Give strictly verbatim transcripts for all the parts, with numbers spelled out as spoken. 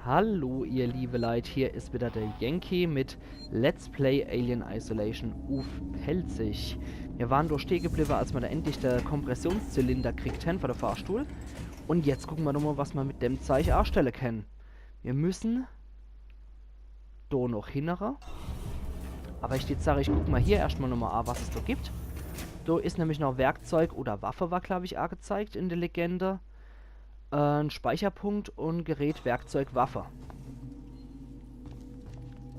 Hallo, ihr liebe Leit, hier is wieder der Yankee mit Let's Play Alien Isolation uff Pälzisch. Mir waren do steh gebliwwe, als mir do endlich de Kompressionszylinder kriegt hen für de Fahrstuhl. Un jetzt gucke mir nochmol, was mir mit dem Zeich astelle kennen. Mir müssen do noch hinnere. Aber ich jetzt sag, ich guck mol hier erscht mol nochmol a, was es do gibt. Do is nämlich noch Werkzeug oder Waffe war, glaub ich, agezeigt in de Legende. Äh, en Speicherpunkt un Gerät, Werkzeug, Waffe.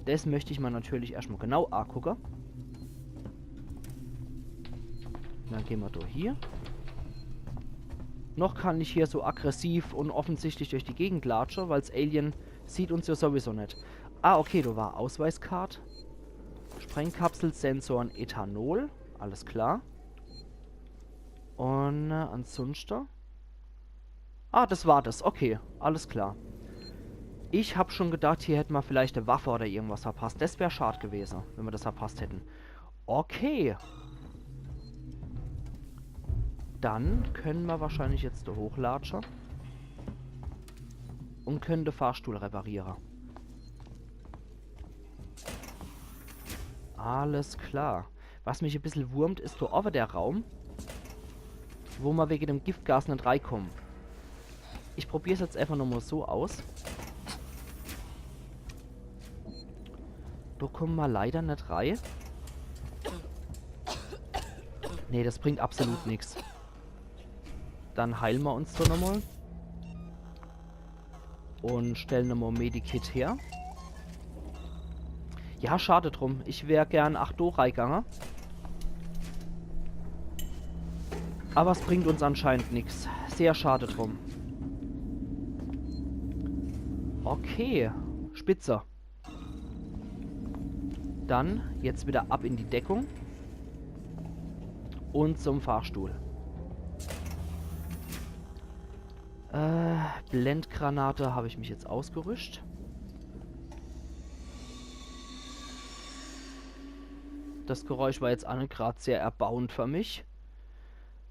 Des möcht ich mer natürlich erscht mol genau agucke. Dann gehn mer do hier. Noch kann ich hier so aggressiv un offensichtlich durch die Gegend latsche, weil's Alien sieht uns jo sowieso net. Ah, okay, do war Ausweiskart. Sprengkapsel, Sensoren, Ethanol. Alles klar. Un, äh, ansunschte? Ah, des war des. Okay, alles klar. Ich hab schon gedacht, hier hätt mer vielleicht e Waffe oder irgendwas verpasst. Des wär schad gewese, wenn mer des verpasst hätten. Okay. Dann können mer wahrscheinlich jetzt do hochlatsche un können de Fahrstuhl repariere. Alles klar. Was mich e bissel wurmt, is do owwe der Raum, wo mer wege dem Giftgas net reikommen. Ich probier's jetzt einfach nochmol so aus. Do kommen mer leider net rei. Nee, des bringt absolut nix. Dann heile mer uns do nochmol. Un stelle nochmol Medikit her. Ja, schad drum. Ich wär gern ach do reigange. Aber es bringt uns anscheinend nix. Sehr schad drum. Okay. Spitze. Dann jetzt wieder ab in die Deckung. Un zum Fahrstuhl. Äh, Blendgranate hab ich mich jetzt ausgerüscht. Des Geräusch war jetzt ach net grad sehr erbauend für mich.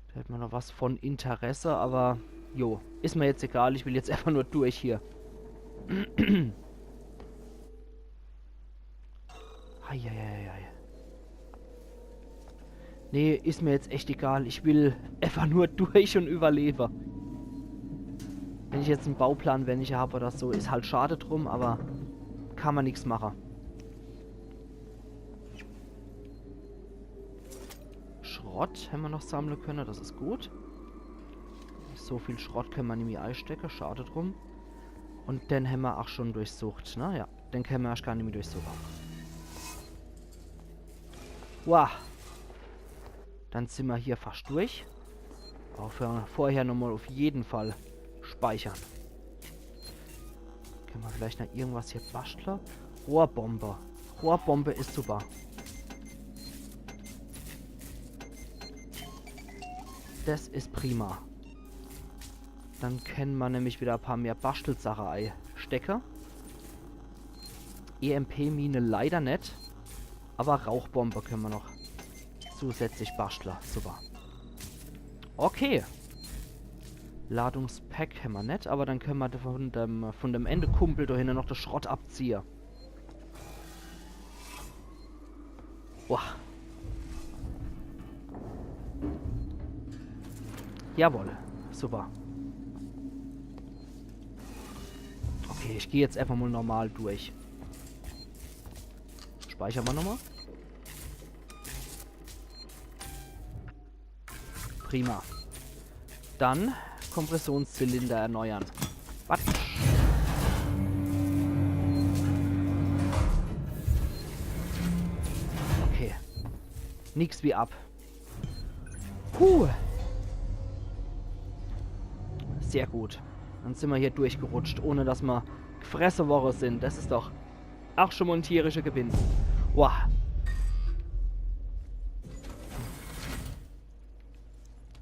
Do hätt mer noch was von Interesse, aber jo, is mer jetzt egal, ich will jetzt einfach nur durch hier. Eieieiei. Nee, is mer jetzt echt egal, ich will einfach nur durch un überlebe. Wenn ich jetzt en Bauplan weniger hab oder so, is halt schad drum, aber kann mer nix mache. Schrott hämmer noch sammle könne, des is gut. So viel Schrott könne mer nimmi eistecke, schad drum. Un den hämmer ach schon durchsucht, ne? Ja, den könne mer erscht gar nimmi durchsuche. Wow. Dann simmer hier fascht durch. Awwer für, vorher nochmol uff jeden Fall speichere. Könne mer vielleicht noch irgendwas hier baschtle? Rohrbombe. Rohrbombe is super. Des is prima. Dann könne mer nämlich wieder e paar mehr Baschtelsache eistecke. E M P-Mine leider net. Awwer Rauchbombe könne mer noch zusätzlich baschtle. Super. Okay. Ladungspack hämmer net, awwer dann könne mer von dem, von dem ääne Kumpel do hinne noch de Schrott abziehe. Boah. Jawohl. Super. Okay, ich geh jetzt einfach mol normal durch. Speichere mer nochmol. Prima. Dann Kompressionszylinder erneuern. Was? Okay. Nix wie ab. Puh. Sehr gut. Dann simmer hier durchgerutscht, ohne dass mer gfresse worre sin. Des is doch ach schon mol en tierischer Gewinn. Wow.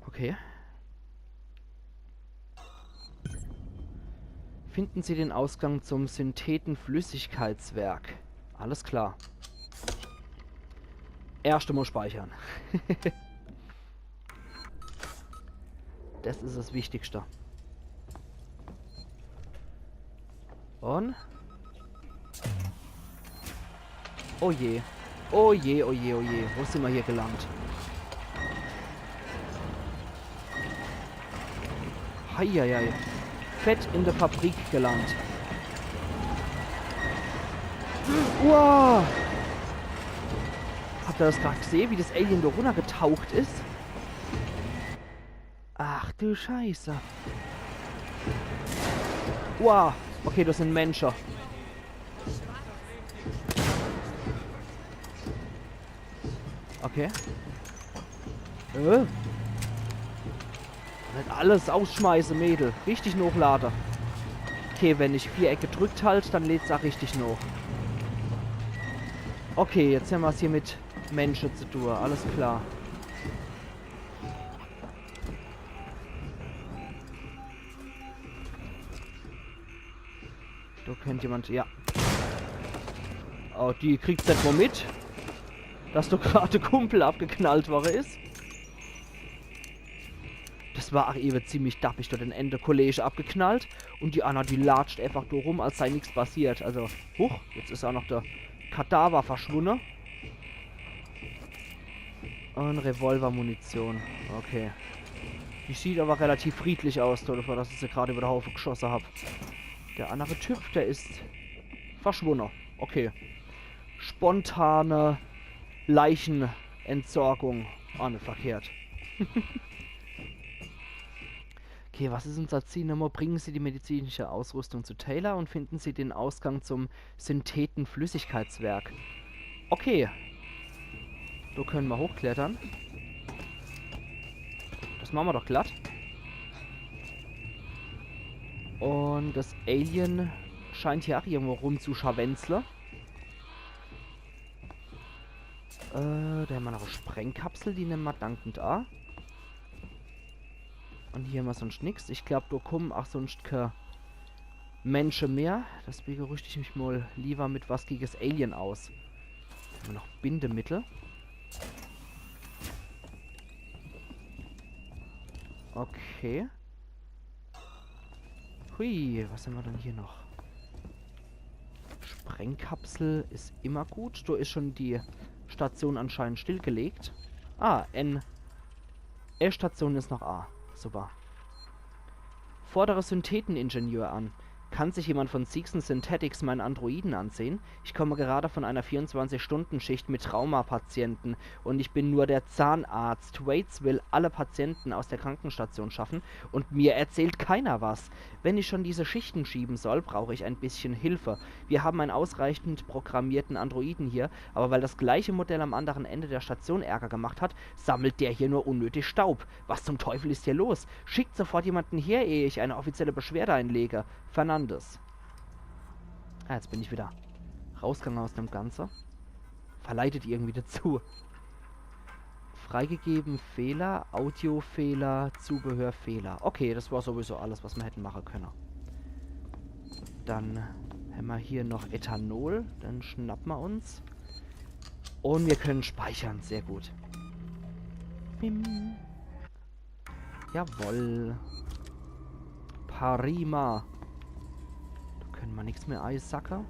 Okay. Finden Sie den Ausgang zum Synthetenflüssigkeitswerk. Alles klar. Erscht mol speichere. Des is des Wichtigste. Und? Oh je. Oh je, oh je, oh je. Wo sin mer hier gelandet? Heieiei. Fett in der Fabrik gelandet. Uah! Habt ihr das grad gesehen, wie das Alien da runtergetaucht ist? Ach du Scheiße. Wow. Okay, das sind Menschen. Okay. Äh? Net alles ausschmeiße, Mädel. Richtig nochlade. Okay, wenn ich Viereck gedrückt halt, dann lädt's auch richtig noch. Okay, jetzt hämmer's hier mit Menschen zu tun. Alles klar. Da könnt jemand, ja. Oh, die kriegt's net mal mit, dass da grad de Kumpel abgeknallt worre is. Das war auch ewe ziemlich dappig, da den ene Kollege abgeknallt und die anner, die latscht einfach da rum, als sei nix passiert. Also, huch, jetzt is auch noch der Kadaver verschwunne. Und Revolvermunition. Okay. Die sieht aber relativ friedlich aus, dafür, dass ich se grad über de Haufe geschosse hab. Der andere Typ, der is verschwunne. Okay. Spontane Leichenentsorgung. Ah, net verkehrt. Okay, was ist unser Ziel nochmal? Bringen Sie die medizinische Ausrüstung zu Taylor und finden Sie den Ausgang zum Synthetenflüssigkeitswerk. Okay. Da können wir hochklettern. Das machen wir doch glatt. Und das Alien scheint hier auch irgendwo rumzuscharwenzle. Äh, da hämmer noch e Sprengkapsel, die nemme mer dankend a. Und hier hämmer sonst nix. Ich glaub, da kommen auch sonst ke Mensche mehr. Deswege rüscht ich mich mal lieber mit was gege's Alien aus. Hämmer noch Bindemittel. Okay. Hui, was hämmer denn hier noch? Sprengkapsel is immer gut. Da is schon die Station anscheinend stillgelegt. Ah, N. Station is noch A. Super. Fordere Syntheteningenieur an. Kann sich jemand von Seegson Synthetics meinen Androiden ansehen? Ich komme gerade von einer vierundzwanzig-Stunden-Schicht mit Traumapatienten und ich bin nur der Zahnarzt. Waits will alle Patienten aus der Krankenstation schaffen und mir erzählt keiner was. Wenn ich schon diese Schichten schieben soll, brauche ich ein bisschen Hilfe. Wir haben einen ausreichend programmierten Androiden hier, aber weil das gleiche Modell am anderen Ende der Station Ärger gemacht hat, sammelt der hier nur unnötig Staub. Was zum Teufel ist hier los? Schickt sofort jemanden her, ehe ich eine offizielle Beschwerde einlege. Fernandes. Ah, jetzt bin ich wieder rausgegangen aus dem Ganze. Verleitet irgendwie dazu. Freigegeben, Fehler, Audiofehler, Zubehörfehler. Okay, das war sowieso alles, was mer hätten mache könne. Dann hämmer hier noch Ethanol. Den schnappe mer uns. Und wir können speichern. Sehr gut. Bim. Jawoll. Prima. Da können mer nix mehr eisacke.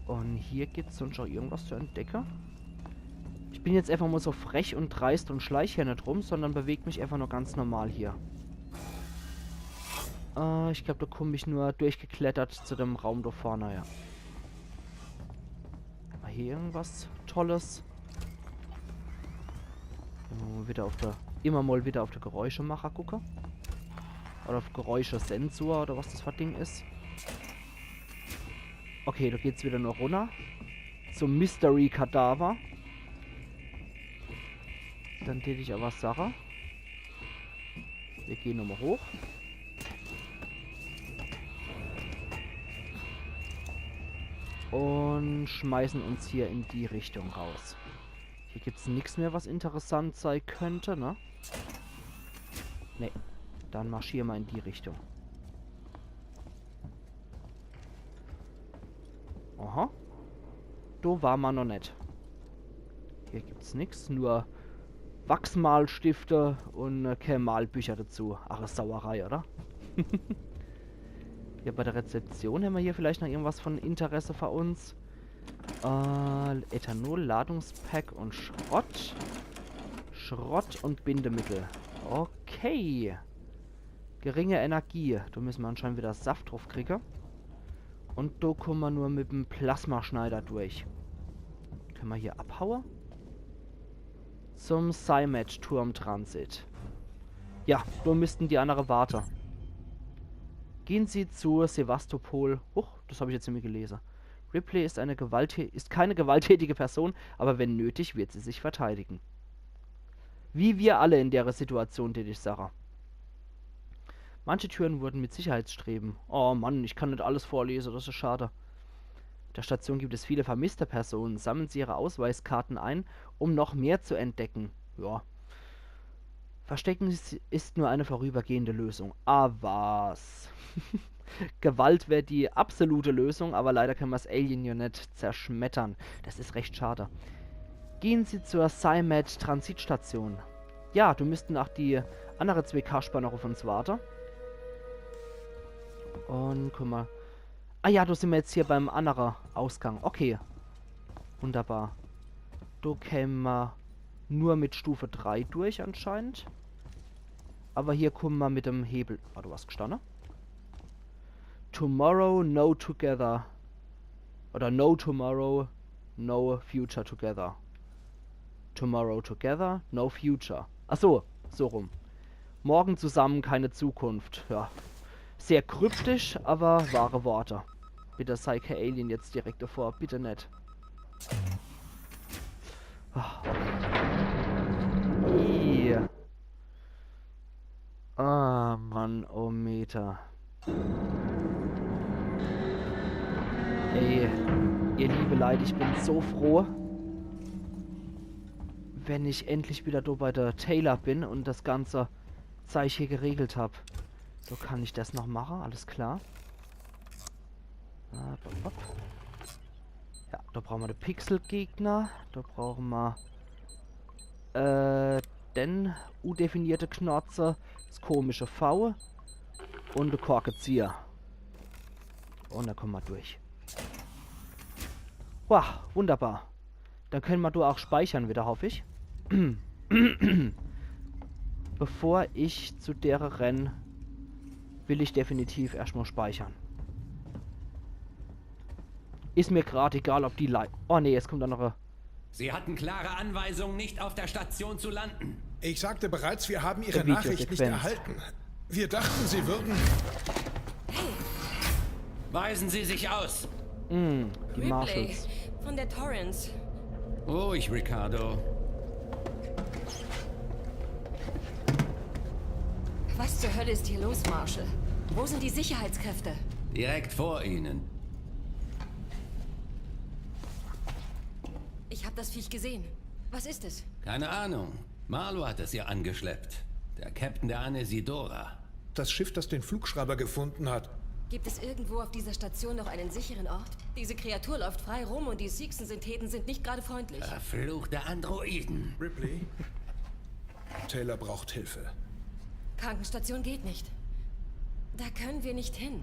Und hier gibt's sonst noch irgendwas zu entdecke. Ich bin jetzt einfach mal so frech und dreist und schleich hier net rum, sondern beweg mich einfach nur ganz normal hier. Äh, ich glaub, da komm ich nur durchgeklettert zu dem Raum da vorne, ja. Hämmer hier irgendwas Tolles? Immer mal wieder auf der, immer mal wieder auf der Geräuschemacher gucke. Oder auf Geräuschesensor oder was das für e Ding is. Okay, da geht's wieder noch runter. Zum Mystery-Kadaver. Dann tät ich aber sache, wir gehen nochmal hoch. Und schmeißen uns hier in die Richtung raus. Hier gibt's nix mehr, was interessant sei könnte, ne? Ne. Dann marschiere mer in die Richtung. Aha. Do war mer noch net. Hier gibt's nix, nur Wachsmalstifte und, äh, kä Malbücher dazu. Ach, is Sauerei, oder? Ja, bei der Rezeption hämmer hier vielleicht noch irgendwas von Interesse für uns. Äh, Ethanol, Ladungspack und Schrott. Schrott und Bindemittel. Okay. Geringe Energie. Do müsse mer anscheinend wieder Saft druff kriege. Und do kumme mer nur mit'm Plasmaschneider durch. Könne mer hier abhaue? Zum Cymet-Turm-Transit. Ja, do müssten die annere warte. Gehen Sie zu Sevastopol. Huch, das hab ich jetzt irgendwie gelese. Ripley ist eine gewaltä-, ist keine gewalttätige Person, aber wenn nötig, wird sie sich verteidigen. Wie wir alle in dere Situation, tät ich sage. Manche Türen wurden mit Sicherheitsstreben. Oh Mann, ich kann net alles vorlese, das is schade. Auf der Station gibt es viele vermisste Personen. Sammeln Sie Ihre Ausweiskarten ein, um noch mehr zu entdecken. Ja. Verstecken ist, ist nur eine vorübergehende Lösung. Ah, was? Gewalt wär die absolute Lösung, aber leider könne mer's Alien ja net zerschmettern. Das is recht schade. Gehen Sie zur Cymet-Transitstation. Ja, do müssten auch die annere zwee Kasper noch auf uns warte. Und guck mal. Ah ja, do sin mer jetzt hier beim annere Ausgang. Okay. Wunderbar. Do käme mer nur mit Stufe drei durch anscheinend. Aber hier kumme mer mit dem Hebel. Ah, do was gestanne. Tomorrow, no together. Oder no tomorrow, no future together. Tomorrow together, no future. Ach so, so rum. Morgen zusammen, keine Zukunft. Ja. Sehr kryptisch, aber wahre Worte. Bitte sei kein Alien jetzt direkt davor. Bitte net. Ah, okay. Ih. Ah, Mann, oh Meter. Ey, ihr liebe Leit, ich bin so froh, wenn ich endlich wieder do bei der Taylor bin und das ganze Zeich hier geregelt hab. So, kann ich das noch mache, alles klar. Ah, bop, bop. Ja, do brauche mer de Pixelgegner. Do brauche mer, äh, den undefinierte Knorze, das komische V und de Korkezieher. Und do kumme mer durch. Wow, wunderbar. Dann könne mer do auch speichern wieder, hoff ich. Bevor ich zu dere renn, will ich definitiv erscht mal speichern. Is mir grad egal, ob die Lei-, oh nee, jetzt kommt do noch e Sie hatten klare Anweisungen, nicht auf der Station zu landen. Ich sagte bereits, wir haben Ihre Nachricht nicht erhalten. Wir dachten, Sie würden Weisen Sie sich aus. Mm, die Ripley, Marshals. Von der Torrens. Ruhig, Ricardo. Was zur Hölle ist hier los, Marshal? Wo sind die Sicherheitskräfte? Direkt vor Ihnen. Ich hab das Viech gesehen. Was ist es? Keine Ahnung. Marlowe hat es hier angeschleppt. Der Captain der Anesidora. Das Schiff, das den Flugschreiber gefunden hat. Gibt es irgendwo auf dieser Station noch einen sicheren Ort? Diese Kreatur läuft frei rum und die Seegson-Syntheten sind nicht gerade freundlich. Verfluchte Androiden. Ripley, Taylor braucht Hilfe. Krankenstation geht nicht. Da können wir nicht hin.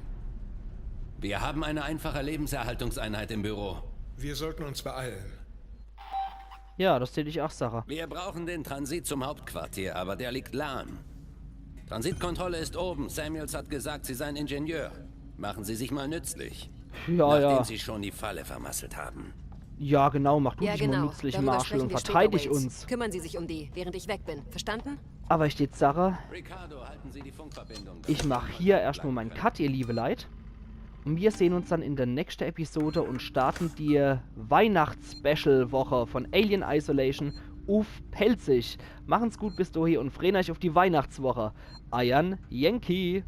Wir haben eine einfache Lebenserhaltungseinheit im Büro. Wir sollten uns beeilen. Ja, das tät ich auch sage. Wir brauchen den Transit zum Hauptquartier, aber der liegt lahm. Transitkontrolle ist oben. Samuels hat gesagt, Sie seien Ingenieur. Machen Sie sich mal nützlich. Ja, nachdem ja. Sie schon die Falle vermasselt haben. Ja, genau, mach du dich mal nützlich, Marshal, und verteidig uns. Ja, genau. Darüber sprechen wir später, Waits. Kümmern Sie sich um die, während ich weg bin. Verstanden? Aber ich tät sage, Ricardo, halten Sie die Funkverbindung. Ich mach hier erscht mal mein Cut, ihr liebe Leit. Und wir sehn uns dann in der nächste Episode und starten die Weihnachts-Special-Woche von Alien Isolation uff Pälzisch. Machen's gut bis dohi und freuen euch auf die Weihnachtswoche. Eiern Yankee.